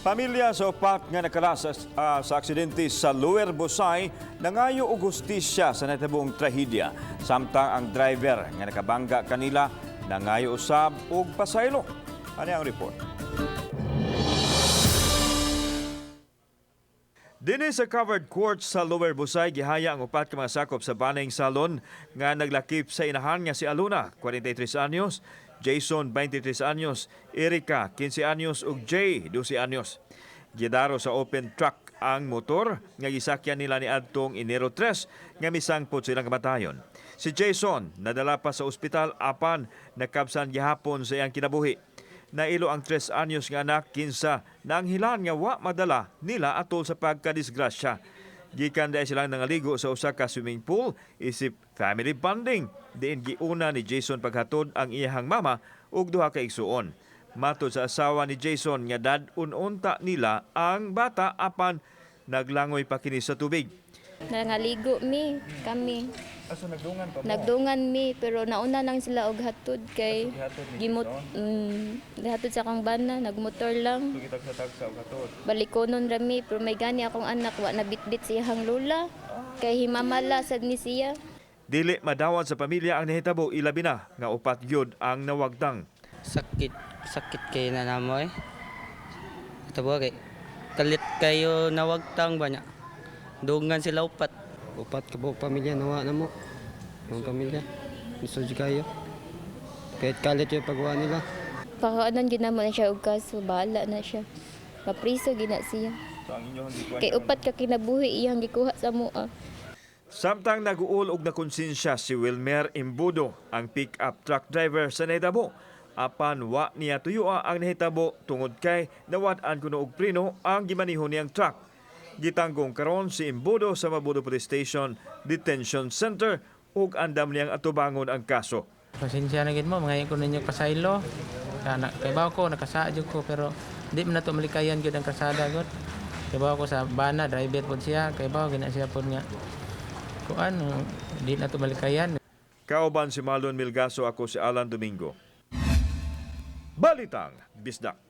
Pamilya sa upat nga nakala sa aksidente sa Lower Busay nangayo og hustisya sa nahitabong trahedya. Samtang ang driver nga nakabangga kanila nangayo usab og pasaylo. Ano ang report? Dinhi sa covered court sa Lower Busay, gihaya ang upat ka mga sakop sa Baneng Salon nga naglakip sa inahan nga si Aluna, 43 anyos, Jason, 23 anyos, Erika, 15 anyos ug Jay, 12 anyos. Gidaro sa open truck ang motor nga gisakyan nila ni adtong Enero 3 nga misangpot silang kamatayon. Si Jason nadala pa sa ospital apan nakabsan gihapon sa iyang kinabuhi. Nailo ang 3 anyos nga anak kinsa nanghilan nga wa madala nila atol sa pagkadisgrasya. Gikan dahil silang nangaligo sa usa ka swimming pool isip family bonding diin giuna ni Jason paghatod ang iyahang mama ug duha ka igsuon. Matod sa asawa ni Jason nga dad-un-unta nila ang bata apan naglangoy pa kini sa tubig. Nangaligo mi kami. Aso nagdungan pa? Nagdungan mi pero nauna lang sila og hatod kay Gihatod ni gimot hatod sa akong bana, nagmotor lang. Gitagsa-tagsa og hatod. Balikonon ra mi pero may gani akong anak wa nabitbit siyang lola kay himamala sad ni siya. Dili madawat sa pamilya ang nahitabo, ilabi na nga upat gyud ang nawagtang. Sakit, sakit kayo na namo eh. Ito ba kay kalit kayo nawagtang ba niya? Dungan sila upat. Upat ka buok pamilya nawa na mo. Yung pamilya. Gusto kayo. Kahit kalit yung pagwa nila. Pakaanon gyud namo na siya og kaso, bahala na siya. Mapriso gina siya. So ang inyong gikuan Kay upat ka kinabuhi iyang gikuha sa mua. Samtang naguol og nakonsensya si Wilmer Imbudo, ang pick-up truck driver sa nahitabo. Apan wa niya tuyua ang nahitabo tungod kay nawad-an kuno og preno ang gimaniho niyang truck. Gitanggong karon si Imbudo sa Mabudo Police Station Detention Center ug andam niyang atubangon ang kaso. Pasensya na gid mo, mga ko ninyo pasaylo. Kana kay bawo ko nakasaad jud ko pero di man nato malikayan gyud ang kasada gud. Kay bawo ko sa bana, driver pod siya, kay bawo gina siya pod nga kuan, di na to malikayan. Kauban si Marlon Milgaso, ako si Alan Domingo. Balitang Bisdak.